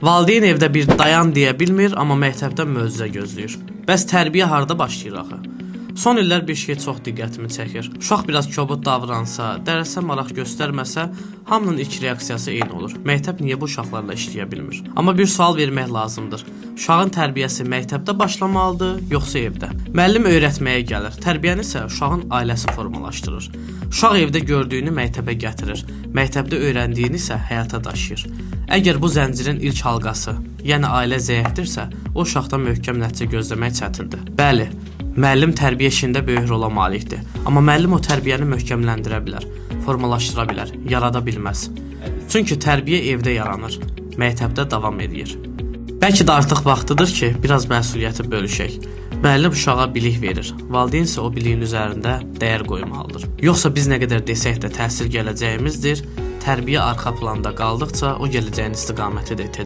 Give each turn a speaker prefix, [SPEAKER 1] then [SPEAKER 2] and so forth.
[SPEAKER 1] Valideyn evdə bir dayan deyə bilmir, amma məktəbdən möcüzə gözləyir. Bəs tərbiyə harda başlayır axı? Son illər bir şey çox diqqətimi çəkir. Uşaq biraz kobud davransa, dərsə maraq göstərməsə, hamının ilk reaksiyası eyni olur. Məktəb niyə bu uşaqlarla işləyə bilmir? Amma bir sual vermək lazımdır. Uşağın tərbiyəsi məktəbdə başlamalıdır, yoxsa evdə? Müəllim öyrətməyə gəlir, tərbiyəni isə uşağın ailəsi formalaşdırır. Uşaq evdə gördüyünü məktəbə gətirir, məktəbdə öyrəndiyini isə həyata daşıyır. Əgər bu zəncirin ilk halqası, yəni ailə zəifdirsə, o uşaqdan möhkəm nəticə gözləmək çətindir. Bəli, müəllim tərbiyə işində böyük rola malikdir. Amma müəllim o tərbiyəni möhkəmləndirə bilər, formalaşdıra bilər, yarada bilməz. Çünki tərbiyə evdə yaranır, məktəbdə davam eləyir. Bəlkə də artıq vaxtıdır ki, biraz məsuliyyəti bölüşək. Müəllim uşağa bilik verir, valideyn isə o biliyin üzərində dəyər qoymalıdır. Yoxsa biz nə qədər desək də təhsil gələcəyimizdir, tərbiyə arxa planda qaldıqca o gələcəyin istiqaməti də itir.